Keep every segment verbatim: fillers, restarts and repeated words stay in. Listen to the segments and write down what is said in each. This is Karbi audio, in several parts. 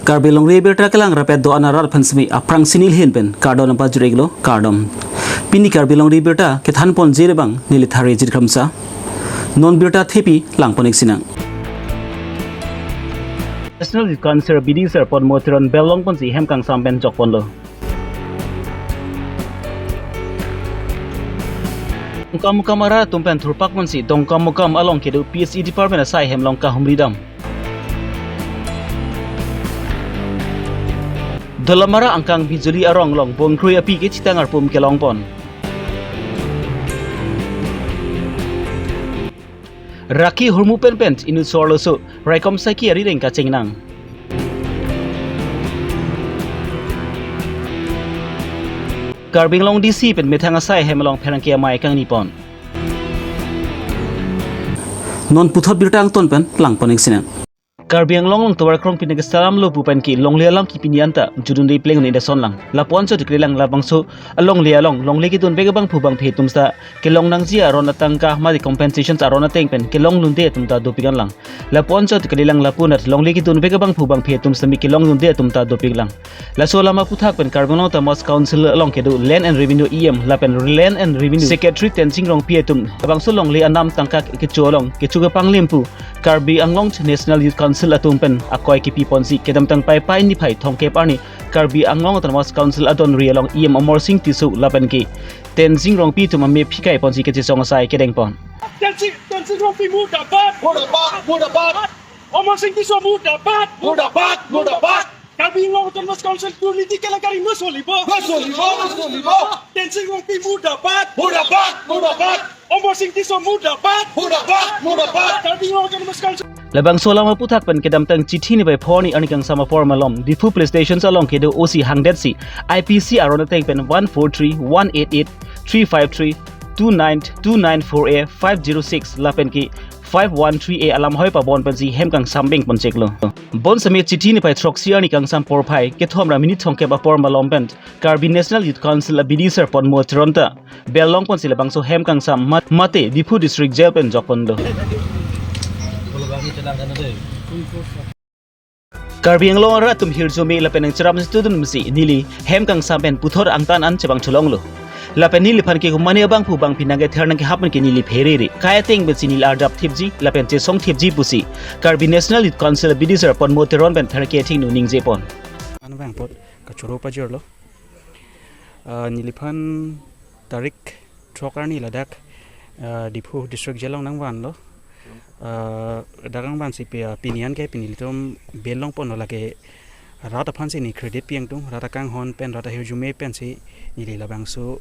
Karbi Longri Abirta kelang rapet do-an arat aphan semi aphrangsi neli ahin pen kardom nangpajir-iklo, kardom. Pini Karbi Longri Abirta kethan ponji abang neli Thari Jit Kramsa. Non birta thepi lang pon-ik sinang. National Youth Council B D sir Padmo Teron bel long ponsi hem kangsam pen jok ponlo. Dongkamukam arat atum pen thurpak ponsi Dongkamukam along kedo P H E department asai hem along kahumri dam. Dolamara angkang Bijuli arong along bongkrui api kechitang arpum kelong pon. Rakhi hurmu pen pen inut sorloso, raikom saiki arireng kachengnang. Karbi Anglong D C pen methang asai hem along pherangke amei kangni pon. Non puthot birta angton pen lang pon-ik sinang. Karbi Anglong along tovar krong pinike salam lo pu pen ke longle alam kipini anta judunde pleng ni dason lang. Lapu-an chot kali lang labangso alongle along longle kedun bek abangphu bangphi atum ta kelong nangji aron atangka mate compensations aron ateng pen kelong lunde atum ta dopik an lang. Lapu-an chot kali lang lapu-anat longle kedun bek abangphu bangphi atum semi kelong lunde atum ta dopik lang. Laso alam aphuthak pen Karbi Anglong Autonomous Council along kedo Land and Revenue E M lapen Land and Revenue Secretary Tensing Rongpi atum labangso longle anam tangka kecho along kecho kepanglim pu Karbi Anglong National Youth Council atum pen akoi kipi ponsi kedamtang Paipai niphai thomkep arni Karbi Anglong Autonomous Council adonri along E M Amarsing Tisso lapen ke Tensing Rongpi atum amephikai ponsi kachesong asai kedeng pon. Tensing, Tensing Rongpi murdabad. Murdabad, murdabad. Amarsing Tisso murdabad. Murdabad, murdabad. Karbi Anglong Autonomous Council দুর্নীতি কেলেংকারি নচলিব। নচলিব, নচলিব। Tensing Rongpi murdabad। Murdabad, murdabad। Amarsing Tisso murdabad। Murdabad, murdabad। Karbi Anglong Autonomous Council. Labangso alam aphuthak pen kedamtang chithi niphai pho arni kangsam apor malom Diphu Police Station along kedo O C hangdetsi I P C aron ateng pen one four three one eight eight three five three two nine two nine four A five zero six lapen ke five one three A alam hoi pabon pensi hem kangsam beng poncheklo. Bonseme chithi niphai throksi arni kangsam porphai kethom ra minit thomkep apor malom pen Karbi National Youth Council a B D sir Padmo Teron ta bel long ponsi labangso hem kangsam mat-, mate Diphu District Jail pen jok ponlo. Karbi Anglong arat atum hirjume lapen nangcherap student mesi neli hem kangsam pen puthot angtan an chebang cholonglo. Lapen neliphan ke humani abangphu bangphi nangkether nangkehap pen ke neli pherere. Kai ateng pensi neli arjap thipji lapen chesong thipji pusi Karbi National Youth Council B D sir Padmo Teron pen therke thingno ningje pon. An bang pot kachoro pajirlo. Ah, neliphan tarik throk arni ladak, ah, Diphu District Jail along nangvanlo. Ah, dak nangvansi pi-, ah, pini an ke pini ilitum bel long ponlo lake rat aphansi ne credit pi-ingtung, rat akanghon pen, rat ahirjume pensi neli labangso,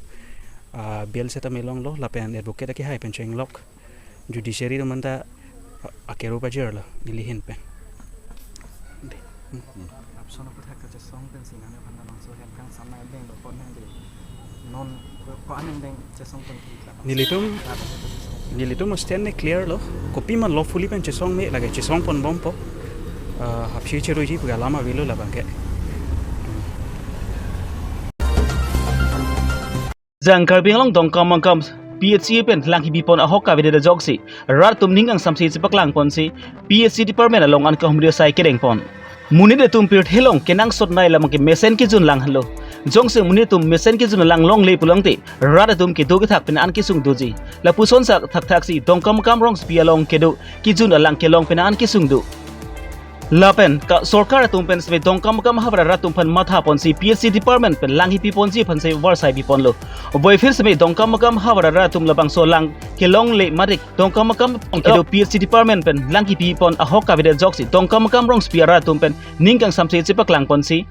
ah, bel setame longlo, lapen advocate akehai pen chenglok. Judiciary atum anta a-, akero pajirlo, neli ahin pen. Dei. Hmm. Apson aphuthak kachesong pensi nangphan labangso hem kangsam nangdeng do pon nang dei. Non ko, ko anang deng chesong pon ki la. Nelitum, nelitum stand ne clear lo. Kopima lawfully pen chesong me lake chesong pon bompo. Ah, hapsi cheruji pu alam avelo labang ke. Jang Karbi Anglong Dongkamukam P H E pen lang kipi pon ahok kavedet ajoksi rat atum ning kangsamse chepaklang ponsi P H E department along an kahumri asai kedeng pon. Monit atum pirthe along kenangsot nai labang ke mesen kejun lang henlo. Jongsi monit atum mesen kejun lang longle pulangte rat atum kedo kethak pen an kesung doji. Lapuson sak thakthaksi Dongkamukam rongsopi along kedo kejun alang kelong pen an kesung do. Lapen ka sorkar atum pen seme Dongkamukam havar arat atum aphan matha ponsi P H E department pen lang kipi ponji aphansi varsai pi ponlo. Boyfriend seme Dongkamukam havar arat atum labangso lang kelongle mate Dongkamukam kedo P H E department pen lang kipi pon ahok kavedet ajoksi Dongkamukam rongsopi arat atum pen ning kangsamse chepaklang ponsi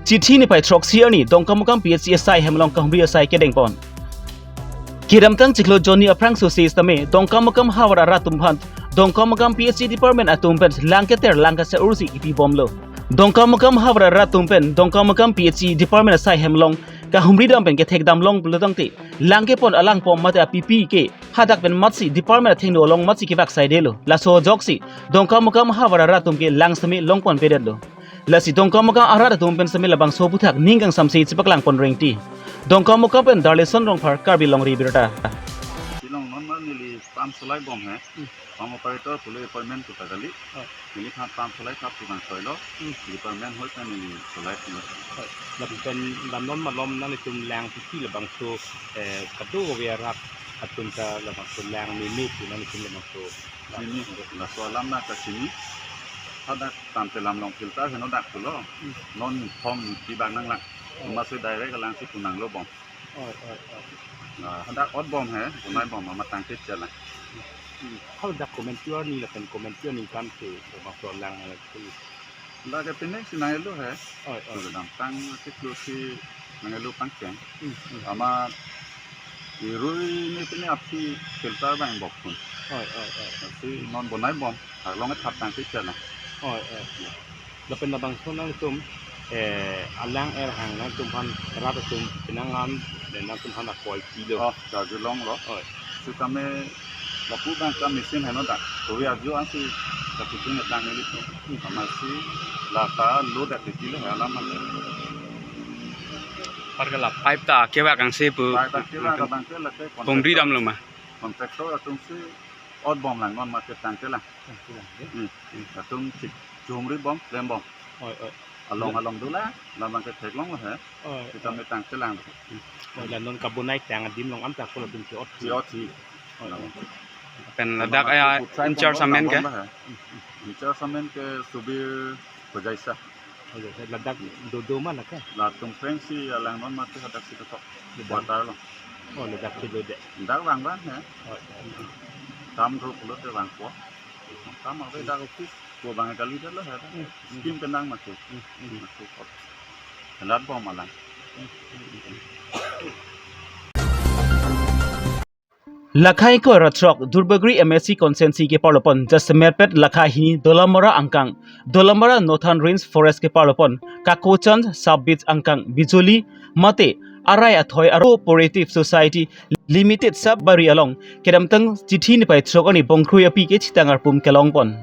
chithi niphai throksi arni Dongkamukam P H E asai hem along kahumri asai kedeng pon. Kedamtang chiklo jonni aphrangso setame Dongkamukam havar arat atum aphan Dongkamukam P H E department atum pen lang keter lang kase ursi kipi bomlo. Dongkamukam havar arat atum pen Dongkamukam P H E department asai hem along kahumri dam pen kethek dam long pulotangte lang kepon alang pom mate apipi ke hadak pen matsi department athengno along matsi kevak saidelo. Laso ajoksi Dongkamukam havar arat atum ke lang seme long pon pedetlo. Lasi Dongkamukam arat atum pen seme labangso aphuthak ning kangsamse chepaklang pon rengti. Dongkamukam pen Darlison Rongphar, Karbi Longri Abirta. Shillong non ma neli stamp sulai bom he. Pam operator pulo appointment puta kali. Oh. Neli pam pam solai thap tu bang soilo. Hmm. Department hoi kan neli solai pulo. Oh. Lapen la non malom nanglitum lang pusi labangso, eh, kadokave arat atum ta labangso lang meme pu nanglitum labangso. Meme, laso alam na kachini. Hadak tangte lam along filter heno dak pulo. Hmm. Non thom ti bang nanglang. Oh. Amatsi direct alangsi punanglo bom. Oi, oi, oi. Ah, hadak ot bom he, bonai bom, amat tangte chelang. Hmm. Haladak komantu arni lapen komantu aningkan ke, bang so lang, eh, ke. Hadak ke pining si nangkelo he. Oi, oi. Kedamtang si klo si nangkelo pangcheng. Hmm, hmm. Amat irui ni pini aphi filter bang bok pun. Oi, oi, oi. Si non bonai bom, arlong thap tangte chelang. Oi, oi. Lapen labangso nangtum, eh, alang erhang nangtum aphan rat atum pinangam, dan nangtum aphan akoi pilo. Oh, Karbi Anglong lo. Oi. Sitame lapu bang ka machine heno dak. Tovi ajo ansi kapiting etang neli tu. Amatsi lata lo dak titi le alam an. Par ke la pipe ta kevak angse pu. Pipe ta kevak abang ke lake pumri contractor. Damlo ma. Contractor atum si ot bom lang non mate tangte lang. Tangte lang, ya. Hmm. Atum chik chumri bom, klem bom. Oi, oi. Along, la- along dolang, labang ke theklong he. Oi, sitame oi. Tangte lang. Oi, la non kabonai tang adim along anta ko latum ke ot. Ke ot hi. Oi, oi. Pen ladak, labang ya, ke puthai in charge bom amen bom ke? Bom he. In charge amen ke Subir Hojaisa. Hojaisa, ladak dodo ma lake? Latum pengsi alang non mate hadak si ketok. Ladak. Quarter lo. Oh, ladak si dode. Dak bang bang he. Oh, iya. Tam ro pulote bang ko. Tam ave dak office ko bang kali dak lo he. Hmm. Scheme kenang masuk. Hmm, hmm. Masuk ko. Lat bom alang. Hmm, hmm, hmm. Lakhai ko ratrok Duarbagori M A C constituency keparlo pon jasemerpet lakhai hini Dolamara angkang, Dolamara Northern Range Forest keparlo pon Kakochan sub-beat angkang Bijoli mate arai athoi aro Cooperative Society Limited sub bari along kedamtang chithi niphai throk arni bongkrui api kethitang arpum kelong pon.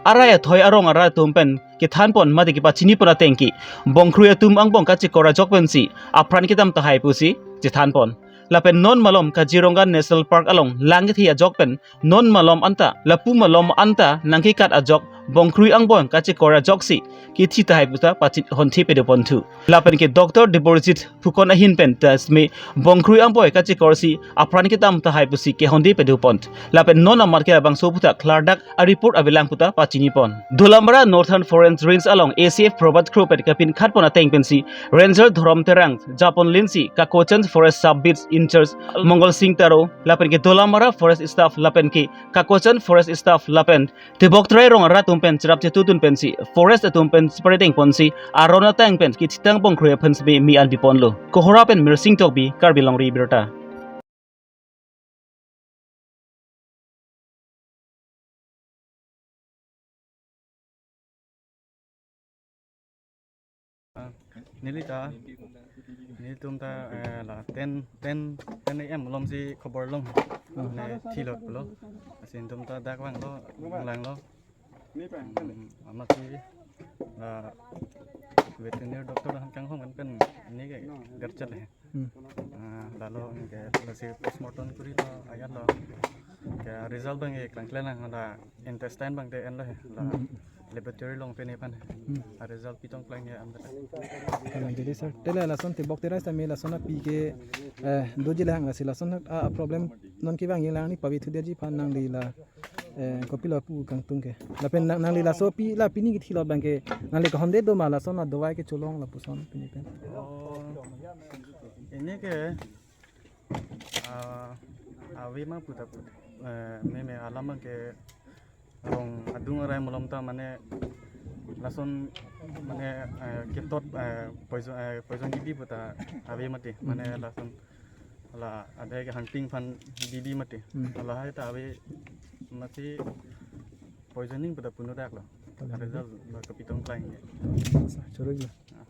Arai athoi arong arat atum pen kethan pon mate kepachini pon ateng ke bongkrui atum angbong kachekor ajok pensi apran kedam tahai pusi chethan pon. Lapen non malom Kaziranga National Park along lang kethe ajok pen non malom anta, lapu malom anta nangkekat ajok bongkrui angbong kachekor ajoksi kethi tahai puta pachini honthe pedo ponthu. Lapen ke Doctor Deborjit Phukan ahin pen tasme bongkrui angbong kachekorsi apran kedam tahai pusi kehonthe pedo pon. Lapen non amat ke labangso puta klardak a-report avelang puta pachini pon. Dolamara Northern Forest Range along A C F Prabhat Kro pen kapinkhat pon ateng pensi Ranger Dhorom Terang, Japon Linsi, Kakochan Forest Sub Beat in-charge Mongol Singh Taro, lapen ke Dolamara Forest Staff lapen ke Kakochan Forest Staff lapen Tebok Terai rong arat atum pen cherap chetudun pensi Forest atum pen spreading ponsi aron ateng pen kethitang bongkrui aphan sebe mi an biponlo. Kohora pen Mirsing Tokbi, Karbi Longri Abirta. Neli ta, nelitum ta, eh, la ten, ten, ten A M alom si khobor long. Ne thilot pulo. Lasi netum ta dak vanglo, langlo. Hmm, amatsi la veterinary doctor aphan kanghon kan pen ne ke garchet le. Hmm. Ah, lalo ke lasi postmortem kurilo, ajatlo. Ke result abang ke klangkle lang, la intestine abang te enlo he. La, hmm, laboratory along pen nephan. Hmm. A-result pitong klang ke amda. Klang ke sir. Te la lason Tebok Terai sitame lason api ke, eh, doji lahang lasi lason a, a problem non kevang ing lang ni pavi thudetji aphan nangli la, eh, kopilo pu kangtung ke. Lapen nang, nangli laso api la pini kethilot abang ke nangli kahonde do ma lason adovai kecholong lapuson pini pen. Oh, ini ke, ah, ave ma puta pu, eh, meme alam ke rong adung arai malom ta mane lason mane, eh, ketot, eh, poison, eh, poison didi puta ave mati mane, hmm, lason la adai ke hangping aphan didi mati. Hmm. Lahai ta ave mati poisoning puta puno dak lo. Poisoning. Ada jal lo kapitong klang ke. Sa, choroi lo. Ah.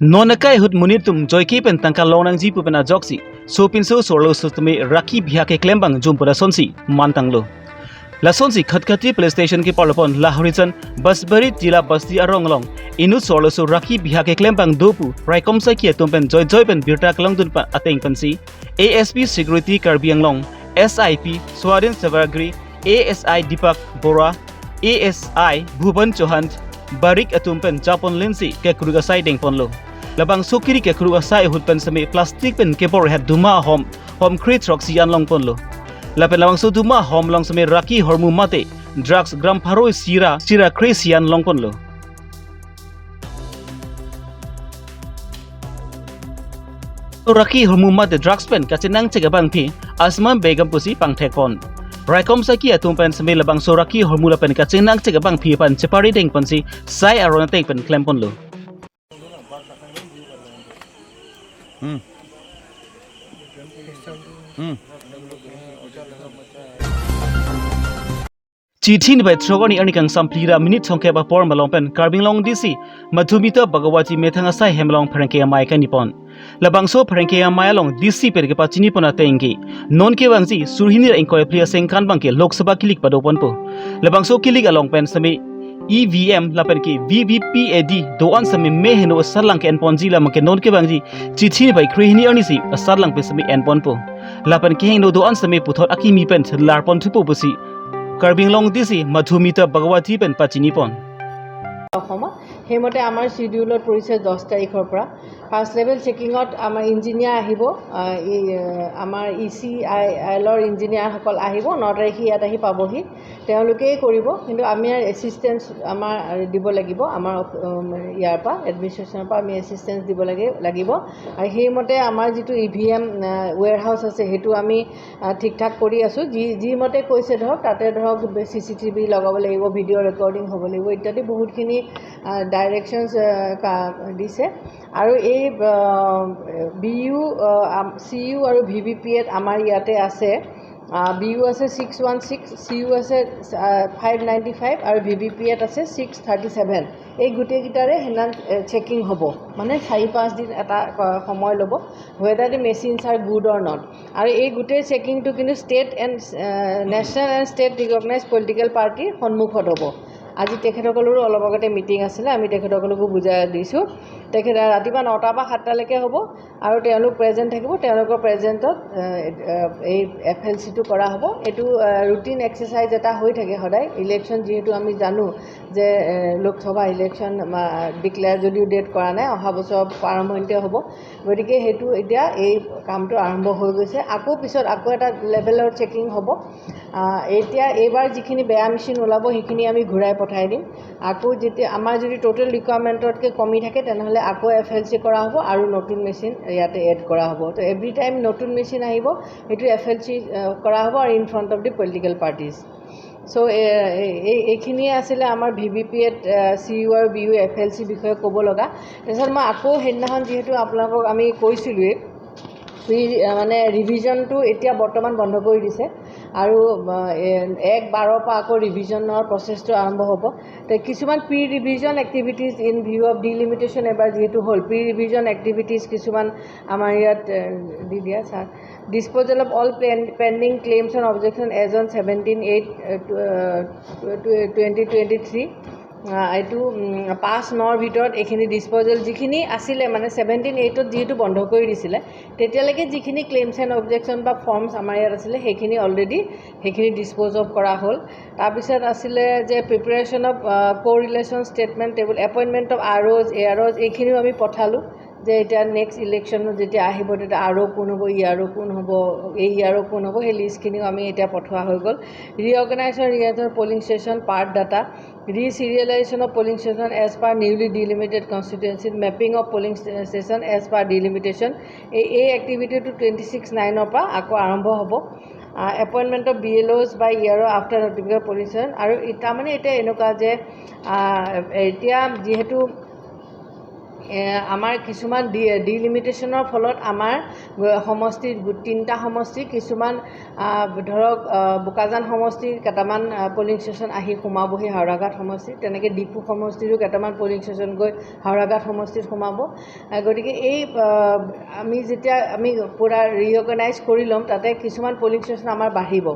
Non akai ahut monit atum joike pen tangka longnangji pu pen ajoksi sopinso so-arloso tame rakhi bihak keklem abang jumpo lasonsi mantanglo. Lasonsi Khatkhati Police Station keparlo pon Lahorijan Basbari Tila Basti arong along inut so-arloso rakhi bihak keklem abang do pu raikom saiki atum pen joijoi pen birta kelongdun pa ateng pensi A S P Security Karbi Anglong S I P Swadhin Sevagri, A S I Deepak Bora, A S I Bhuban Chauhan, Barik atum pen japon linsi kekruk asai dengponlo. Labangso kiri kekruk asai ahut pen seme plastic pen kebor het duma ahom, hom kre throksi an longponlo. Lapen labangso duma ahom along seme raki hormu mate drugs gram pharo sira, sira kre si an longponlo. Raki hormu mate drugs pen kachenangchek abangpi Asma Begum pusi pangthekpon. Raikom saki atum pen seme labangso raki hormu lapen kachenangchek abangpi aphan chepari dengponsi sai aron ateng pen klemponlo. Hmm. Hmm. Chithi niphai throk arni arni kangsam phli ra minute thomkep apor malom pen Karbi Anglong D C Madhumita Bhagawati methang asai hem along pherangke amei kanipon. Labangso pherangke amei along D C pen kepachinipon atengke, non kevangji surhini ra ingkoi phli asengkan abangke Lok Sabha kilik padoponpo. Labangso kilik along pen seme E V M lapen ke V V P A D do-an seme me heno asatlang ke-enponji labangke non kevangji chithi niphai krehini arnisi asatlang pen seme enponpo. Lapen kehingno do-an seme puthot akimi pen thelarpon thupo pusi Karbi Anglong D C Madhumita Bhagawati pen pachinipon. অসমত। সেইমতে আমাৰ চিডিউলত পৰিছে দহ তাৰিখৰ পৰা। First level চেকিঙত আমাৰ ইঞ্জিনিয়াৰ আহিব, আহ, ই, আহ, আমাৰ ই চি আই এলৰ ইঞ্জিনিয়াৰসকল আহিব, ন তাৰিখে ইয়াত আহি পাবহি, তেওঁলোকেই কৰিব। কিন্তু আমি এচিষ্টেঞ্চ আমাৰ দিব লাগিব, আমাৰ, উম, ইয়াৰ পৰা, এডমিনিষ্ট্ৰেশ্যনৰ পৰা আমি এচিষ্টেঞ্চ দিব লাগে, লাগিব। আৰু সেইমতে আমাৰ যিটো ই ভি এম ৱেৰহাউচ আছে, সেইটো আমি আহ, ঠিক ঠাক কৰি আছোঁ। যি, যি মতে কৈছে, ধৰক, তাতে, ধৰক, চি চি টি ভি লগাব লাগিব, ভিডিঅ' ৰেকৰ্ডিং হ'ব লাগিব ইত্যাদি বহুতখিনি, আহ, ডাইৰেকশ্যনছ, আহ, কা-, দিছে। আৰু এই, আহ, বি ইউ, আহ, আম-, চি ইউ আৰু ভি ভি পি এত আমাৰ ইয়াতে আছে। আহ, বি ইউ আছে six one six, C U আছে, আহ, ফাইভ নাইণ্টি ফাইভ আৰু ভি ভি পি এত আছে ছিক্স থাৰ্টি ছেভেন। এই গোটেইকেইটাৰে সেইদিনা, এ, চেকিং হ'ব, মানে চাৰি পাঁচ দিন এটা, আহ, সময় ল'ব। Whether the machines are good or not। আৰু এই গোটেই চেকিংটো কিন্তু state and, A, national and state recognise political পাৰ্টিৰ সন্মুখত হ'ব। আজি তেখেতসকলৰো অলপ আগতে মিটিং আছিলে, আমি তেখেতসকলকো বুজাই দিছোঁ। তেখেতে ৰাতিপুৱা নটাৰ পৰা সাতটালৈকে হ'ব আৰু তেওঁলোক প্ৰেজেণ্ট থাকিব। তেওঁলোকৰ প্ৰেজেণ্টত, এ, এ, এই এফ এল চিটো কৰা হ'ব। এইটো, এ, ৰুটিন এক্সাৰচাইজ এটা হৈ থাকে সদায়। ইলেকশ্যন যিহেতু আমি জানো যে, এ, লোকসভা ইলেকশ্যন, আ, ডিক্লেয়াৰ যদিও ডেট কৰা নাই, অহা বছৰ আৰম্ভণিতে হ'ব। গতিকে সেইটো এতিয়া এই কামটো আৰম্ভ হৈ গৈছে। আকৌ পিছত আকৌ এটা লেভেলৰ চেকিং হ'ব। আহ, এতিয়া এইবাৰ যিখিনি বেয়া মেচিন ওলাব, সেইখিনি আমি ঘূৰাই পঠাই দিম। আকৌ যেতিয়া আমাৰ যদি টোটেল ৰিকুৱাৰমেণ্টতকৈ কমি থাকে, তেনেহ'লে আকৌ এফ এল চি কৰা হ'ব আৰু নতুন মেচিন ইয়াতে এড কৰা হ'ব। তো এভৰি টাইম নতুন মেচিন আহিব, সেইটো এফ এল চি, আহ, কৰা হ'ব আৰু in front of the political parties। চ' এই, এইখিনিয়ে আছিলে আমাৰ ভি ভি পি এত, আহ, চি ইউ আৰু বি ইউ এফ এল চি বিষয়ে ক'ব লগা। তাৰপিছত মই আকৌ সেইদিনাখন যিহেতু আপোনালোকক আমি কৈছিলোঁৱেই, প্ৰি-, আহ, মানে ৰিভিজনটো এতিয়া বৰ্তমান বন্ধ কৰি দিছে আৰু, আহ, এ-, এক বাৰৰ পৰা আকৌ ৰিভিজনৰ প্ৰচেছটো আৰম্ভ হ'ব। তো কিছুমান pre revision activities in view of delimitation এবাৰ যিহেতু হ'ল, প্ৰি ৰিভিজন এক্টিভিটিজ কিছুমান আমাৰ ইয়াত, এ, দি দিয়া sir. Disposal of all pen-, pending claims and objection as on seventeen eight, uh, tw-, uh, tw-, tw-, twenty twenty-three। আহ, এইটো, উম, পাঁচ নৰ ভিতৰত এইখিনি ডিছপ'জেল যিখিনি আছিলে, মানে ছেভেণ্টিন এইটত যিহেতু বন্ধ কৰি দিছিলে, তেতিয়ালৈকে যিখিনি ক্লেইমছ এণ্ড অবজেকশ্যন বা ফৰ্মছ আমাৰ ইয়াত আছিলে, সেইখিনি অলৰেডি সেইখিনি ডিছপ'জ অফ কৰা হ'ল। তাৰপিছত আছিলে যে প্ৰিপেৰেশ্যন অফ, আহ, correlation statement table, appointment of R O's, A R O's, এইখিনিও আমি পঠালোঁ। যে এতিয়া নেক্সট ইলেকশ্যনত যেতিয়া আহিব, তেতিয়া আৰ অ' কোন হ'ব, ই আৰ অ' কোন হ'ব, এই ই আৰ অ' কোন হ'ব, সেই লিষ্টখিনিও আমি এতিয়া পঠোৱা হৈ গ'ল। Reorganization, reorganization polling station, part data, re-serialization of polling station as per newly delimited constituency, mapping of polling sta-, station as per delimitation, এই, এই এক্টিভিটিটো টুৱেণ্টি ছিক্স নাইনৰ পৰা আকৌ আৰম্ভ হ'ব। আহ, এপইণ্টমেণ্ট অফ বি এল অ'জ বা ই আৰ অ' আফটাৰ নটিফিকেশ্যন পলিউশ্যন। আৰু ই-, তাৰমানে এতিয়া এনেকুৱা যে, আহ, এতিয়া যিহেতু, এ, আমাৰ কিছুমান ডি-, ডিলিমিটেশ্যনৰ ফলত আমাৰ গ-, সমষ্টি, গো-, তিনিটা সমষ্টি কিছুমান, আহ, ধৰক, আহ, বোকাজান সমষ্টিৰ কেইটামান, আহ, পলিং ষ্টেচন আহি সোমাবহি হাওৰাঘাট সমষ্টিত, তেনেকে ডিফু সমষ্টিৰো কেইটামান পলিং ষ্টেচন গৈ হাওৰাঘাট সমষ্টিত সোমাব। আহ, গতিকে এই, আহ, আমি যেতিয়া আমি পূৰা ৰিঅৰ্গেনাইজ কৰি ল'ম, তাতে কিছুমান পলিং ষ্টেচন আমাৰ বাঢ়িব।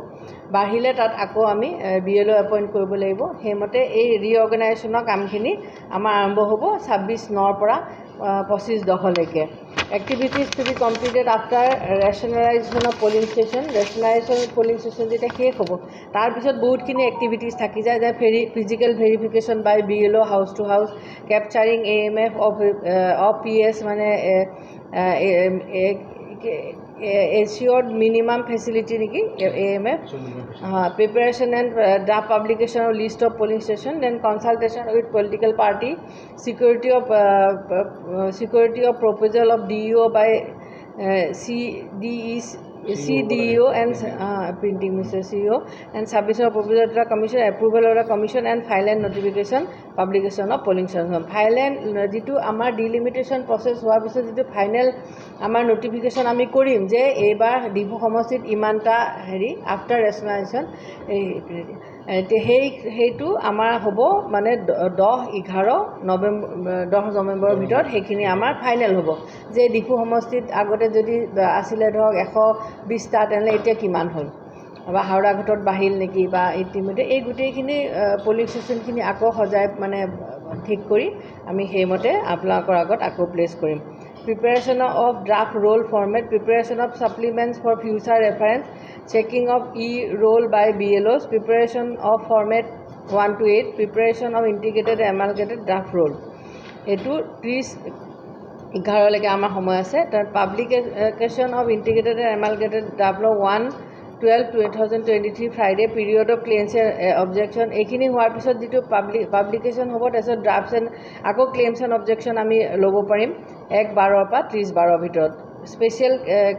বাঢ়িলে তাত আকৌ আমি, আহ, বি এল অ' এপইণ্ট কৰিব লাগিব। সেইমতে এই ৰিঅৰ্গেনাইজেশ্যনৰ কামখিনি আমাৰ আৰম্ভ হ'ব ছাব্বিছ নৰ পৰা। পঁচিছ দহলৈকে। Activities to be completed after rationalization of polling station, rationalization polling station যেতিয়া শেষ হ'ব, তাৰপিছত বহুতখিনি এক্টিভিটিজ থাকি যায়, যে very physical verification by B L O' house to house, capturing A M F of of P S, মানে এচিয়ৰ্ড মিনিমাম ফেচিলিটি নেকি, A M F, preparation and draft publication of list of polling station, then consultation with political party, security of security of proposal of D E O by C D E C D E O and printing machine C E O and submission of proposal to the commission, approval of the commission and final notification, publication of polling station. Final যিটো আমাৰ delimitation process হোৱাৰ পিছত যিটো ফাইনেল আমাৰ নটিফিকেশ্যন আমি কৰিম যে এইবাৰ ডিফু সমষ্টিত ইমানটা হেৰি আফটাৰ ৰেচনেলাইজেশ্যন, এই এতিয়া সেই সেইটো আমাৰ হ'ব মানে দ- দহ এঘাৰ নৱেম্বৰ, দহ নৱেম্বৰৰ ভিতৰত সেইখিনি আমাৰ ফাইনেল হ'ব যে ডিফু সমষ্টিত আগতে যদি আছিলে ধৰক এশ বিছটা, তেনেহ'লে এতিয়া কিমান হ'ল বা হাওৰাঘাটত বাঢ়িল নেকি বা ইতিমধ্যে এই গোটেইখিনি পলিং ষ্টেচনখিনি আকৌ সজাই মানে ঠিক কৰি আমি সেইমতে আপোনালোকৰ আগত আকৌ প্লেচ কৰিম। Preparation of draft roll format, preparation of supplements for future reference, checking of e-roll by B L Os, preparation of format one to eight, preparation of integrated and amalgamated draft roll. এইটো ত্ৰিছ এঘাৰলৈকে আমাৰ সময় আছে। তাত publication of integrated and amalgamated draft roll' one twelve two thousand twenty three Friday, period of claims objection, এইখিনি হোৱাৰ পিছত যিটো পাব্লিক পাব্লিকেশ্যন হ'ব, তাৰপিছত ড্ৰাফ্টছ এণ্ড আকৌ ক্লেইমছ এণ্ড অবজেকশ্যন আমি ল'ব পাৰিম এক বাৰৰ পৰা ত্ৰিছ বাৰৰ ভিতৰত। স্পেচিয়েল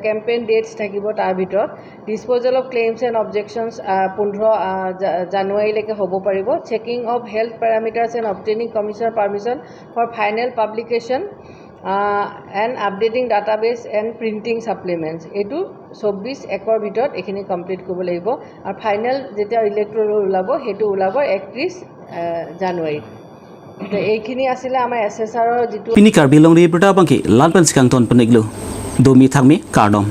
কেম্পেইন ডেটছ থাকিব তাৰ ভিতৰত। Disposal of claims and objections পোন্ধৰ জানুৱাৰীলৈকে হ'ব পাৰিব। Checking of health parameters and obtaining commissioner permission for final publication and updating database and printing supplements, এইটো চৌব্বিছ একৰ ভিতৰত এইখিনি কমপ্লিট কৰিব লাগিব। আৰু ফাইনেল যেতিয়া ইলেক্ট'ৰেল ৰোল ওলাব, সেইটো ওলাব একত্ৰিছ জানুৱাৰীত। তো এইখিনি আছিলে আমাৰ এছ এছ আৰৰ যিটো Pini Karbi Longri Abirta abangke la pen si kangton pon-iklo. Domi thakmi, kardom.